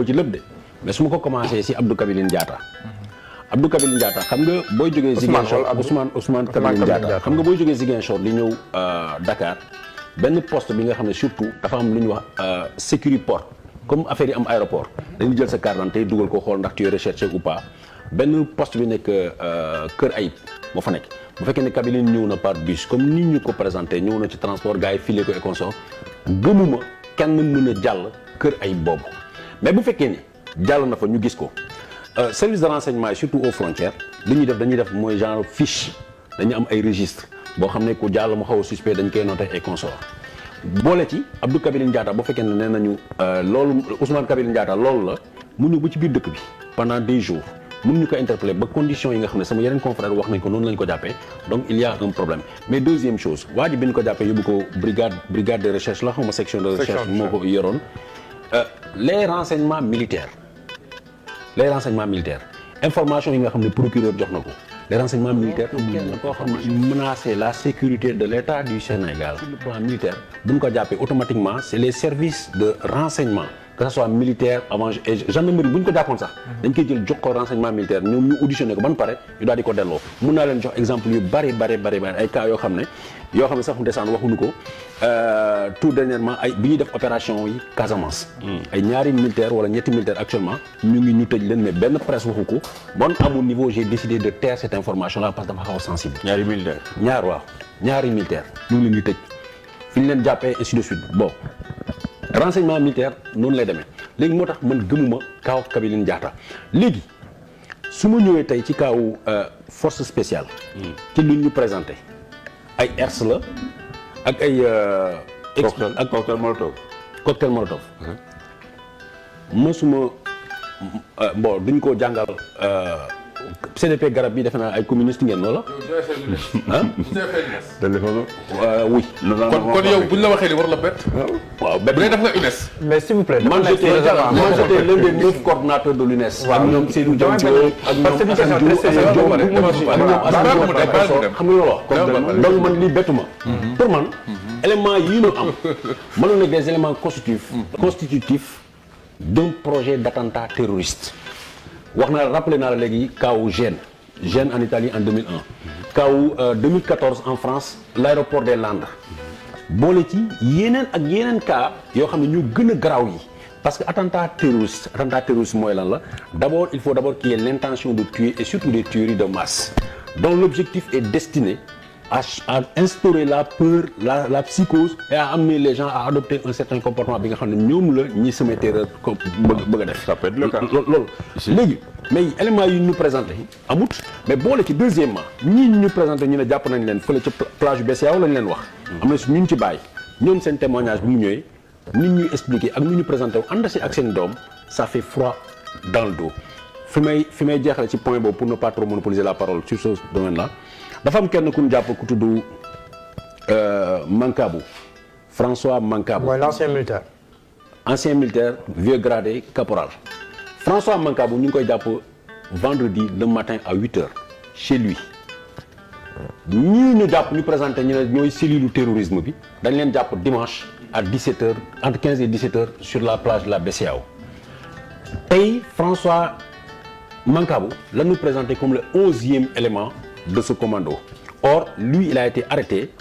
ma ci lépp de mais su ma ko commencé si Abdou Kabiline Diatta. Abdou Kabiline Diatta xam nga booy jógee Ziguinchor Ousmane Kabiline Diatta xam nga booy jógee Ziguinchor di ñëw Dakar benn poste bi nga xam ne surtout dafa am lu ñuy wax sécurité port comme affaire yi am aéroport dañuy jël sa carte d'identité dugal ko xool ndax tu es recherché ou pas benn poste bi nekk Kër Ayib moo fa nekk bu fekkee ne Kabiline ñëw na par bus comme ni ñu ko présenté ñëw na ci transport gars yi filé ko et consort gëmuma kenn mën a jàll Kër Ayib boobu mais bu fekkee ni jàll na fa ñu gis ko service de renseignement yi surtout aux frontières li ñuy def dañuy def mooy genre fiche dañu am ay registre boo xam ne ku jàll mu xaw a suspect dañ koy noté et consort boole ci Abdou Kabiline Diatta bu fekkee ne nee nañu loolu Ousmane Kabiline Diatta loolu la mu ñëw ba ci biir dëkk bi pendant des jours mënuñu ko interpeller ba conditions yi nga xam ne sama yeneen confrère wax nañ ko noonu lañ ko jàppee donc il y a un problème mais deuxième chose waa ji bi ñu ko jàppee yóbbu ko brigade de recherche la xawma section de recherche moo ko yoroon les renseignements militaires information yi nga xam ne procureur jox na ko les renseignements militaires kenn koo xam ne menacer la sécurité de l'État du Sénégal sur le plan militaire bu ñu ko jàppee automatiquement c'est les services de renseignement que ce soit militaire avant gendarmerie bu ñu ko jàppoon sax dañ koy jël jox ko renseignement militaire ñoom ñu auditionné ko ban pare ñu daal di ko delloo mun naa leen jox exemple yu bari ay cas yoo xam ne sax ndeysaan waxuñu ko tout dernièrement ay bi ñuy def opération yi Casamance ay ñaari militaire wala ñetti militaire actuellement ñu tëj leen mais benn presse waxu ko bon à mon niveau j'ai décidé de taire cette information là parce que dafa xaw a sensible ñaari militaire ñu ngi leen di tëj fi ñu leen jàppee ainsi de suite bon renseignement militaire noonu lay demee léegi moo tax man gëmuma kaaw Kabiline Diatta léegi su ma ñëwee tey ci kaaw force spéciale ci lu ñu présenté ay ERS la ak ay cocktail molotov mësuma bon duñ ko jàngal CDP garab bi defe naa ay communiste ngeen wala ah oui kon yow buñ la waxee li war la bett waaw bu dee def nga UNES mais s'il vous plaît man j'étais l'un des 9 coordonnateurs de l'UNES ak ñoom Seydou Diop ak ñoom xam nga loolu donc man lii bettu ma pour man éléments yi ñu am mënoon nekk des éléments constitutifs d'un projet d'attentat terroriste wax naa rappelé naa la léegi kaw Gênes en Italie en 2001 kaw 2014 en France l'aéroport des Landes boole ci yeneen ak yeneen cas yoo xam ne ñu gën a garaaw yi parce que attentat terroriste mooy lan la d'abord il faut d'abord qu'il y ait l'intention de tuer et surtout des tueries de masse dont l'objectif est destiné à instaurer la peur la psychose et à amener les gens à adopter un certain comportement bi nga xam ne ñoom la ñi semé terreur ko bëgg a def. ça peut être le cas loolu léegi mais éléments yi ñu présenté amut mais boole ci deuxièmement ñii ñu présenté ñu ne jàpp nañ leen fële ca plage yu BCEAO lañ leen wax. am na si ñu ci bàyyi ñoom seen témoignage bi mu ñëwee nit ñuy expliqué ak ni ñu présenté wu ànd si ak seen doom ça fait froid dans le dos fi may jeexale ci point boobu pour ne pas trop monopoliser la parole sur ce domaine là. dafa am kenn ku ñu jàpp ku tudd Mancabou François Mancabou. mooy l'ancien militaire. ancien militaire vieux gradé caporal François Mancabou ñu ngi koy jàpp vendredi le matin à 8h chez lui ñii ñu jàpp ñu présenté ñu ne ñooy cellule terrorisme bi dañ leen jàpp dimanche à 17h entre 15 et 17h sur la plage de la BCEAO tey François Mancabou la ñu présenté comme le 11e élément de ce commando. Or, lui, il a été arrêté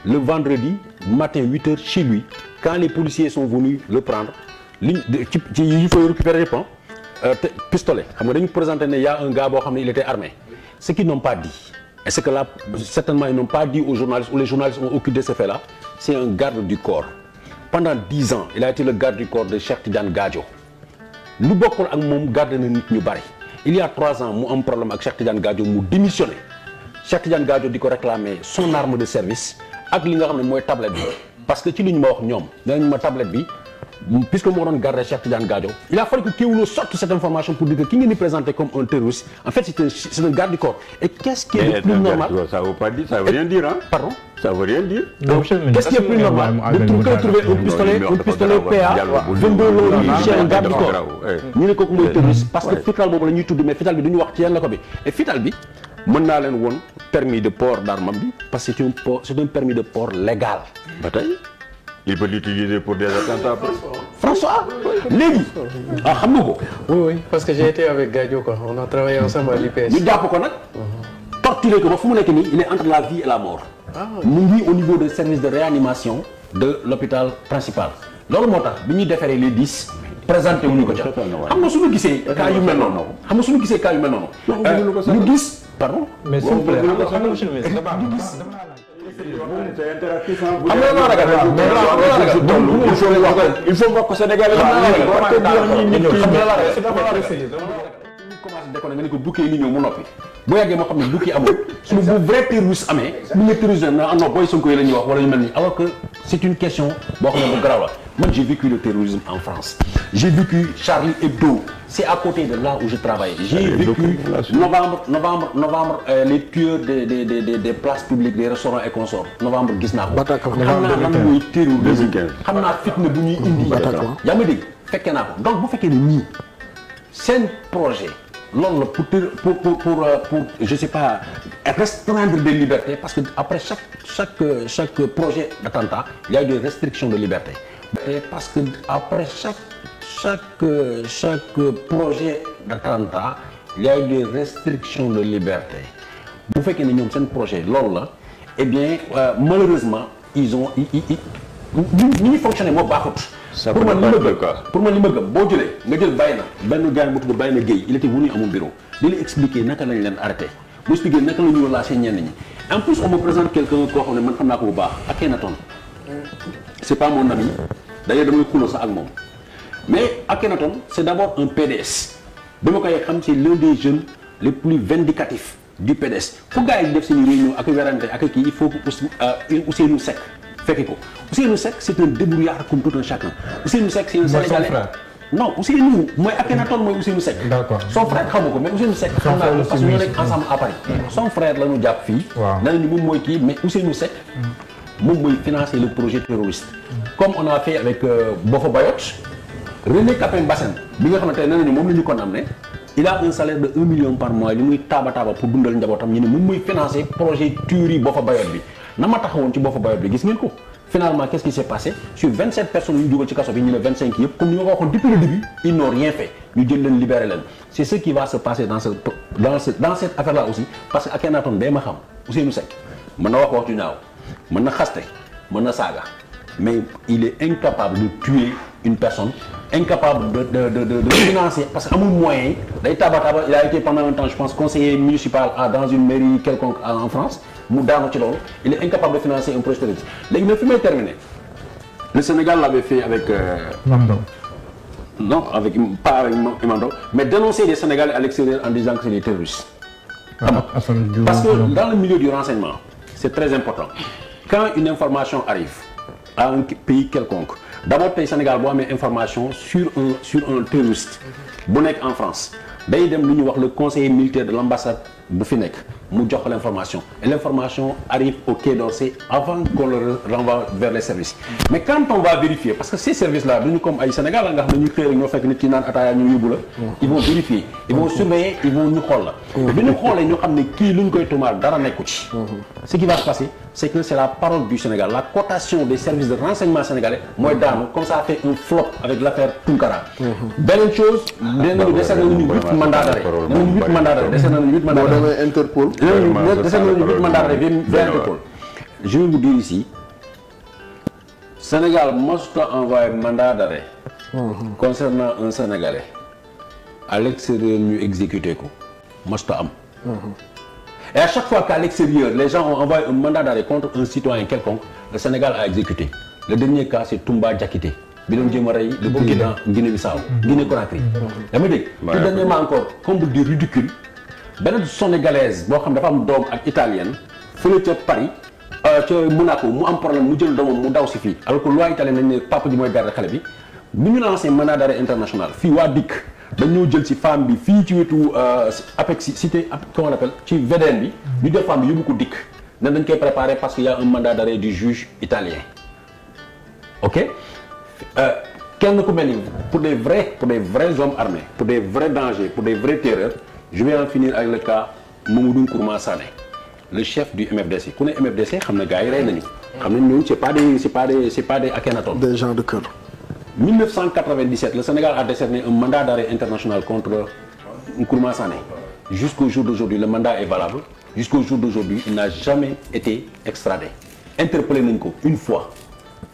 le vendredi matin 8h chez lui quand les policiers sont venus le prendre. Il faut récupérer le pistolet. Ils présenté qu'il y a un gars il était armé. Ce qu'ils n'ont pas dit, et ce que là, certainement ils n'ont pas dit aux journalistes, ou les journalistes ont occulté ce fait-là, c'est un garde du corps. Pendant 10 ans, il a été le garde du corps de Cheikh Tidiane Gadio. Nous beaucoup ak mom garde na nit ñu bari. Il y a 3 ans, mu am problème avec Cheikh Tidiane Gadio mu démissionné. Cheikh Tidiane Gadio di ko réclamer son arme de service ak li nga xam ne mooy tablette bi parce que ci li ñu ma wax ñoom dinañ ma tablette bi puisque moo doon garder Cheikh Tidiane Gadio il a fallu que Kewoulo sorte cette information pour dire que ki ngeen di présenté comme un terroriste en fait c'est un garde du corps et qu'est-ce qui est le plus normal ça veut pas dire ça veut rien dire hein pardon ça veut rien dire donc qu'est-ce qui est plus normal de trouver un pistolet PA 22 loolu chez un garde du corps ñu ne kooku mooy terroriste parce que fital boobu la ñuy tudd mais fital bi duñu wax ci yan la ko bi et fital bi mën naa leen woon permis de port d'arme bi parce que c'est un permis de port légal ba tey il peut l'utiliser pour des attentats François léegi xam nga ko. oui parce que j'ai été avec Gadio quoi on a travaillé ensemble à l'IPS. ñu jàpp ko nag. torturé ko ba fu mu nekk nii il est entre la vie et la mort. mu ngi au niveau de service de réanimation de l'hôpital principal. loolu moo tax bi ñuy déféré les 10 présenté wuñu ko ca. xam nga suñu gisee cas yu mel noonu. ñu gis pardon. mais s'il vous plaît xam nga monsieur le ministre il faut wax ko Sénégal commencé déconné nga ne ko bukki yi ñëw mu noppi bu yàggee moo xam ne bukki amul su bu vrai terroriste amee bu ñu terroriste na non booy Sonko yi la ñuy wax wala ñu mel nii alors que c'est une question boo xam ne bu garaaw la man j'ai vécu le terrorisme en France j'ai vécu Charlie Hebdo c'est à côté de là où je travaillais j'ai vécu novembre les tueurs des places publiques des restaurants et consorts novembre gis naa ko xam naa lan mooy terrorisme xam naa fitna bu ñuy indi yaa ma dégg fekkee naa ko donc bu fekkee ne ñii seen projet loolu la pour je sais pas restreindre des libertés parce que après chaque projet d'attentat il y a des restrictions de liberté parce que après chaque projet d'attentat il y a des restrictions de liberté bu fekkee ne ñoom seen projet loolu la eh bien malheureusement ils ont ñi fonctionner moo baaxut. pour man li ma gëm boo jëlee nga jël bàyyi na benn gars bu tudd bàyyi na Guèye il était venu à mon bureau di la expliquer naka lañ leen arrêté mu expliquer naka la ñu relâché ñenn ñi en plus on me présente quelqu'un koo xam ne man xam naa ko bu baax Akhenaton c'est pas mon ami d'ailleurs damay xuloo sax ak moom mais Akhenaton c'est d'abord un PDS bi ma koy xam c'est l'un des jeunes les plus vindicatifs du PDS fu gars yi def seen réunion ak werante ak kii il faut que Ousseynou Seck fekk ko Ousseynou Seck c'est un débrouillard comme tout un chacun Ousseynou Seck c'est un Sénégalais non Ousseynou mooy Akhenaton mooy Ousseynou Seck. D'accord son frère xamu ko mais Ousseynou Seck xam naa ko parce que ñoo nekk ensemble à Paris son frère la ñu jàpp fii nee nañu moom mooy kii mais Ousseynou Seck moom mooy financer le projet terroriste comme on a fait avec Boffa Bayotte René Capain Bassène bi nga xamante ne nee nañu moom la ñu condamné il a un salaire de 1 million par mois li muy taaba pour dundal njabootam ñu ne moom mooy financer projet tuerie Boffa Bayotte bi na ma taxawoon ci Boffa Bayotte bi gis ngeen ko finalement qu'est-ce qui s'est passé sur 27 personnes yu ñu dugal ci kaso bi ñu ne 25 yëpp comme ni ma ko waxoon depuis le début ils n'ont rien fait ñu jël leen libérer leen c'est ce qui va se passer dans cette affaire là aussi parce que Akhenaton day ma xam Ousseynou Seck mën na wax ju ñaaw mën na xaste mën na saaga mais il est incapable de tuer une personne incapable de financer parce que amul moyen day taaba il a été pendant un temps je pense conseiller municipal dans une mairie quelconque en France mu daanu ci loolu il est incapable de financer un projet terroriste léegi nag fi may terminer le Sénégal l'avait fait avec Mando. non avec pas avec Mando mais dénoncer les Sénégalais à l'extérieur en disant que c'est des terroristes parce que dans le milieu du renseignement c'est très important quand une information arrive à un pays quelconque d'abord tey Sénégal boo amee information sur un terroriste bu nekk en France day dem lu ñuy wax le conseiller militaire de l'ambassade bu fi nekk mu jox l'information et l'information arrive au Quai d'Orsay avant qu'on le renvoie vers les services mais quand on va vérifier parce que ces services là duñu comme ay Sénégal la nga xam ne ñu xëy rek ñoo fekk nit ki naan ataaya ñu yóbbu la ils vont vérifier ils vont surveiller ils vont ñu xool la bi ñu xoolee ñu xam ne kii lu ñu koy tumaal dara nekku ci ce qui va se passer c'est que c'est la parole du Sénégal la cotation des services de renseignement sénégalais mooy daanu comme ça a fait un flop avec l'affaire Tunkara beneen chose dinañu dese nañu 8 mandats d'arrêt nañu 8 mandats d'arrêt dese nañu 8 mandats d'arrêt Interpol dese nañu 8 mandats d'arrêt via Interpol je vais vous dire ici Sénégal mosut a envoyé mandat d'arrêt concernant un Sénégalais à l'extérieur ñu exécuté ko mosut a am et à chaque fois qu'à l'extérieur les gens ont envoyé un mandat d'arrêt contre un citoyen quelconque le Sénégal a exécuté le dernier cas c'est Toumba Diakité bi doon jéem a rey le président Guinée-Bissau Guinée-Conakry dama dégg tout dernièrement encore comble du ridicule beneen sénégalaise boo xam dafa am doom ak italienne fële ca Paris ca Monaco mu am problème mu jël doomam mu daw si fii alors que loi italienne nañ ne papa ji mooy garder xale bi bu ñu lancé mandat d'arrêt international fii waa dikk dañoo jël ci femme bi fii ci wetu APEX cité comment on appelle ci VDN bi ñu jël femme bi yóbbu ko dikk ne dañ koy préparer parce qu'il y a un mandat d'arrêt du juge italien ok kenn ku mel ni pour des vrais hommes armés pour des vrais dangers pour des vrais terreurs je vais en finir avec le cas Mamadou Nkrumah Sané le chef du MFDC ku ne MFDC xam na gars yi rey nañu xam nañ ñooñu c'est pas des Akhenaton des gens de cœur 1997 le Sénégal a décerné un mandat d'arrêt international contre Nkrumah Sané. Jusqu'au jour d'aujourd'hui le mandat est valable. Jusqu'au jour d'aujourd'hui il n'a jamais été extradé. Interpellé nañ ko une fois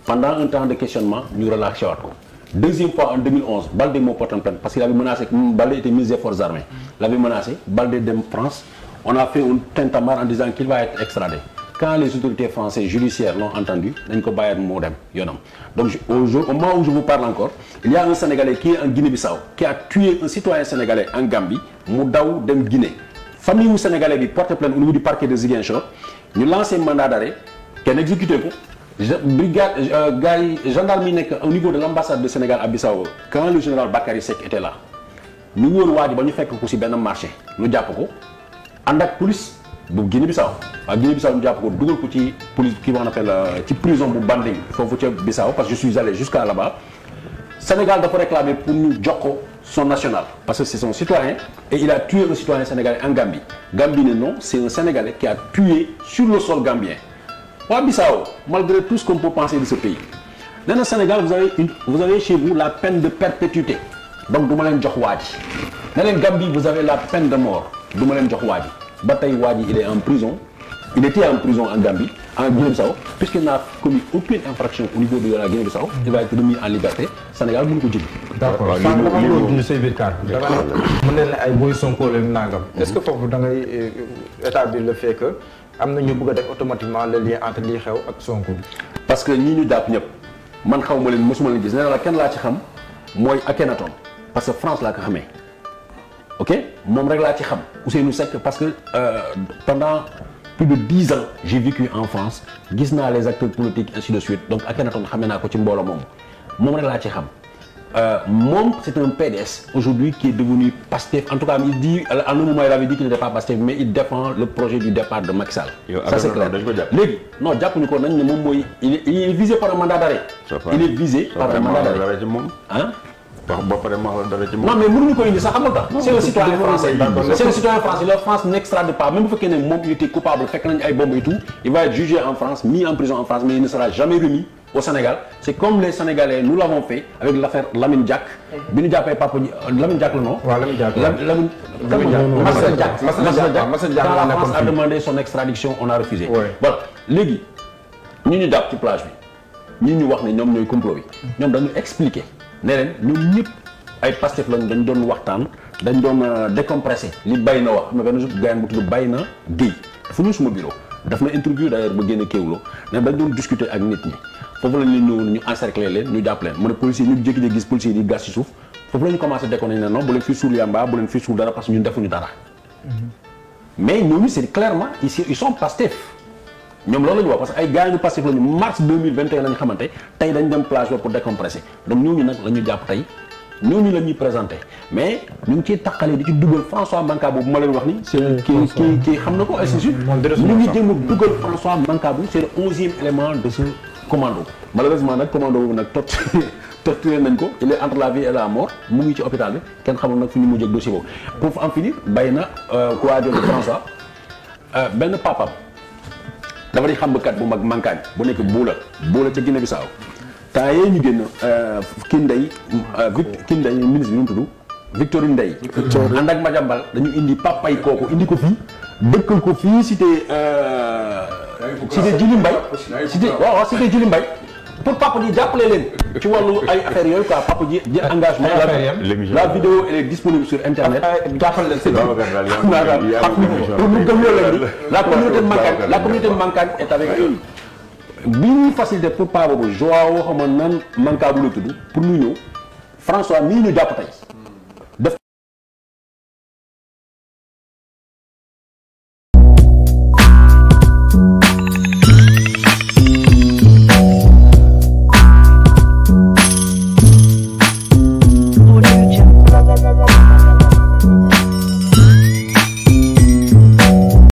pendant un temps de questionnement ñu relâché waat ko. Deuxième fois en 2011 Baldé moo porté plainte parce qu'il avait menacé, Baldé était ministre des Forces armées, l'avait menacé, Baldé dem France, on a fait un tintamarre en disant qu'il va être extradé. Quand les autorités françaises judiciaires l'ont entendu, dañ ko bàyyi moo dem yoonam. Donc au moment où je vous parle encore, il y a un Sénégalais qui est en Guinée-Bissau qui a tué un citoyen sénégalais en Gambie mu daw dem Guinée. Famille wu Sénégalais bi porté plainte au niveau du parquet de Ziguinchor ñu lancé mandat d'arrêt kenn exécuté ko. Brigade gars yi gendarme yi nekk au niveau de l'ambassade de Sénégal à Bissau quand le général Bakary Seck était là ñu wóor waa ji ba ñu fekk ko ci benn marché ñu jàpp ko ànd ak police bu Guinée-Bissau waaw Guinée-Bissau ñu jàpp ko dugal ko ci police qui on appelle ci prison bu Banding foofu ca Bissau parce que je suis allé jusqu'à là-bas. Sénégal dafa réclamer pour ñu jox ko son national parce que c'est son citoyen et il a tué un citoyen sénégalais en Gambie. Gambie ne non, c'est un Sénégalais qui a tué sur le sol gambien. Waa Bissau, malgré tout ce qu'on peut penser de ce pays, dans le Sénégal, vous avez chez vous la peine de perpétuité. Donc, du ma leen jox waa ji. Dans le Gambie, vous avez la peine de mort. Du ma leen jox waa ji. Ba tey waa ji, il est en prison. Il était en prison en Gambie, en Guinée-Bissau, puisqu'il n'a commis aucune infraction au niveau de la Guinée-Bissau. Il va être remis en liberté. Sénégal mënu ko jël. D'accord. Sànq dama doon dund say biir carte bi. Dama ne mën na ay boy Sonko leen nangam. Est-ce que foofu da ngay établir le fait que am na ñu bëgg a def automatiquement le lien entre lii xew ak Sonko. Parce que ñi ñu jàpp ñëpp man xaw ma leen mosuma leen gis nee na la kenn laa ci xam mooy Akhenaton parce que France laa ko xamee ok moom rek laa ci xam Ousseynou Seck parce que pendant plus de 10 ans j'ai vécu en France gis naa les acteurs politiques ainsi de suite donc Akhenaton xamee naa ko ci mbooloo moom rek laa ci xam. Moom c'est un PDS aujourd'hui qui est devenu Pastef. En tout cas, il dit à un moment il avait dit qu'il n'était pas Pastef mais il défend le projet du départ de Macky Sall. Ça c'est clair. Léegi non jàppuñu ko nañ ne moom mooy il est visé par un mandat d'arrêt. Il est visé par un mandat d'arrêt. Hein? Non mais mënuñu ko indi sax xamul tax. C'est le citoyen français. C'est le citoyen français. La France n'extrade pas même bu fekkee ne moom il était coupable fekk nañ ay bombes et tout il va être jugé en France mis en prison en France mais il ne sera jamais remis au Sénégal. C'est comme les Sénégalais nous l'avons fait avec l'affaire Lamine Diack bi ñu jàppee papa Lamine Diack la non. waaw Lamine Diack Massa Diack quand la France a demandé son extradition on a refusé. Voilà léegi ñu jàpp ci plage bi ñu wax ne ñoom ñooy complot bi ñoom dañu expliquer ne leen ñoom ñëpp ay Pastef lañ dañ doon waxtaan dañ doon décompressé li bay na wax am na benn gars bu tudd Bayna Guèye fu ñu suma bureau daf na interview d'ailleurs ba génn Kéwoulo ne dañ doon discuter ak nit ñi foofu lañ leen ñëwoon ñu encercler leen ñu jàpp leen mu ne policier ñu jékki-jékki gis policier di gas ci suuf foofu la ñu commencé déconner ne non bu leen fi suul yamba bu leen fi suul dara parce que ñun defuñu dara mais ñooñu c'est clairement ici ils sont Pastef ñoom loolu la ñu wax parce que ay gars ñu Pastef la ñu mars 2021 la ñu xamante tey dañ dem plage ba pour décompresser donc ñooñu nag la ñu jàpp tey ñooñu la ñuy présenté mais ñu ngi ciy taqalee di ci dugal François Mancabou bu ma leen wax ni c'est kii xam na ko ainsi de suite ñu ngi jéem a dugal François Mancabou c'est le 11e élément de ce commando malheureusement nag commando boobu nag torturé nañ ko il est entre la vie et la mort mu ngi ci hôpital bi kenn xamul nag fu ñu mujj ak dossier boobu pour en finir bay na courage de François benn papam dafa di xambkat bu mag Mankaañ bu nekk buula ca Guinée-Bissau temps yee ñu génn Kindey ministre bi ñu tudd Victorine Ndeye ànd ak Madiambal dañu indi papay kooku indi ko fii dëkkal ko fii cité Djily Mbaye cité Djily Mbaye pour papa ji jàppale leen ci wàllu ay affaires yooyu quoi papa ji jël engagement la vidéo elle est disponible sur internet jàppale leen pour ñu gëm leen la communauté Mankaañ est avec eux bi ñuy facilité pour papa boobu Joao xama nan Mancabou la tudd pour ñu ñëw François mii ñu jàpp tey